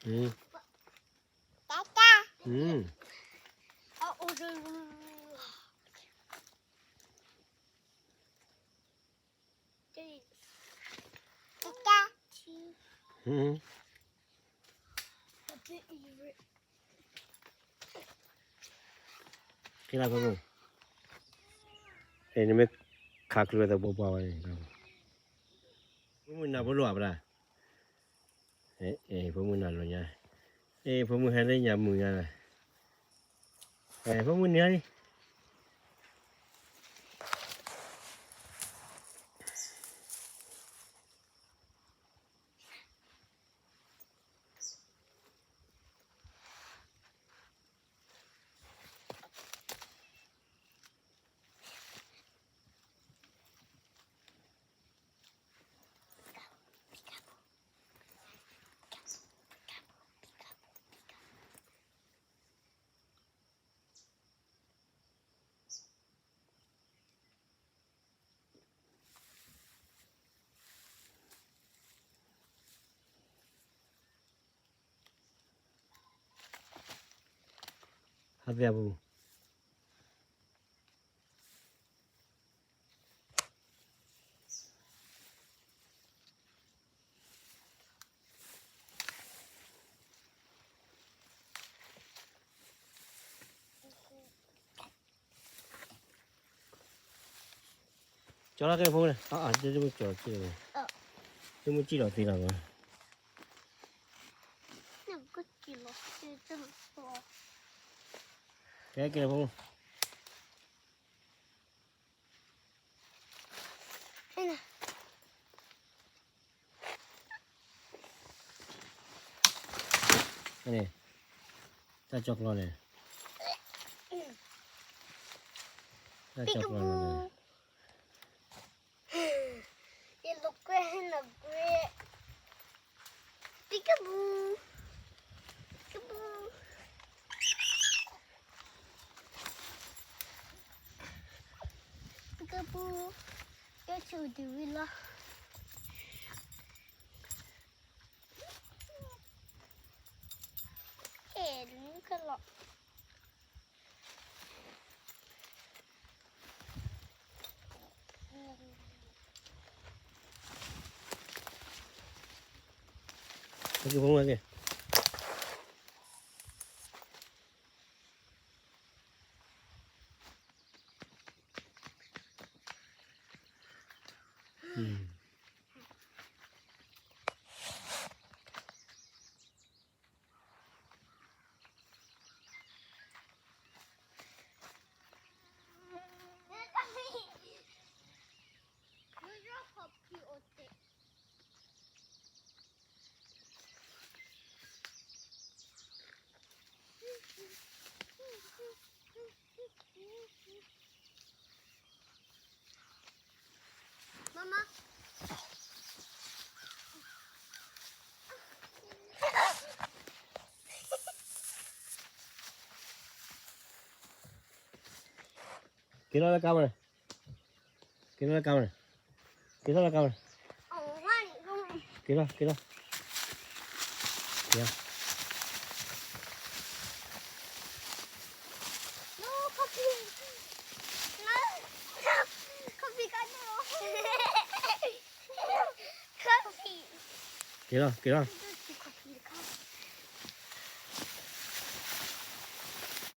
อืม อืม อืม က့ၤလီၤဖိမုၣ်, နမ့ၢ်ခးချုးဝဲသပှၢ်ပှၢ်ဝဲန့ၣ်, ဖိမုၣ်နၤဖိလိာ်အပဒၣ်, ဖိမုၣ်နၤလိာ်ညါ, ဖိမုၣ်ဟဲလၢညါမုာ်ညါလၢ, ဖိမုၣ်န့ၣ်လံ ဟးသ့ၣ်အပူၤ ကၠီလီၤက့ၤဖိမုၣ်န့ၣ်, အၢ အၢ တမ့ၢ်ကၠီလီၤ, တမ့ၢ်ကၠီလီၤသ့လီၤ, ကဲက့ၤဖိမုၣ် န့ၣ်, တၢ်ကၠီကျီန့ၣ်, တၢ်ကၠီကျီန့ၣ်, ယလိာ်ကွဲဟဲနကွဲ, peekaboo, peekaboo, peekaboo, ယဆိၣ်ဒုးဝံၤလီၤ, ဟဲနုာ်ကလီၤ. က့ၤလီၤလၢကါမ့ၢ်, က့ၤလီၤလၢကါမ့ၢ်, က့ၤထီၣ်လၢကါမ့ၢ်, က့ၤလီၤ က့ၤလီၤ, က့ၤလီၤ. က့ၤလီၤ က့ၤလီၤ.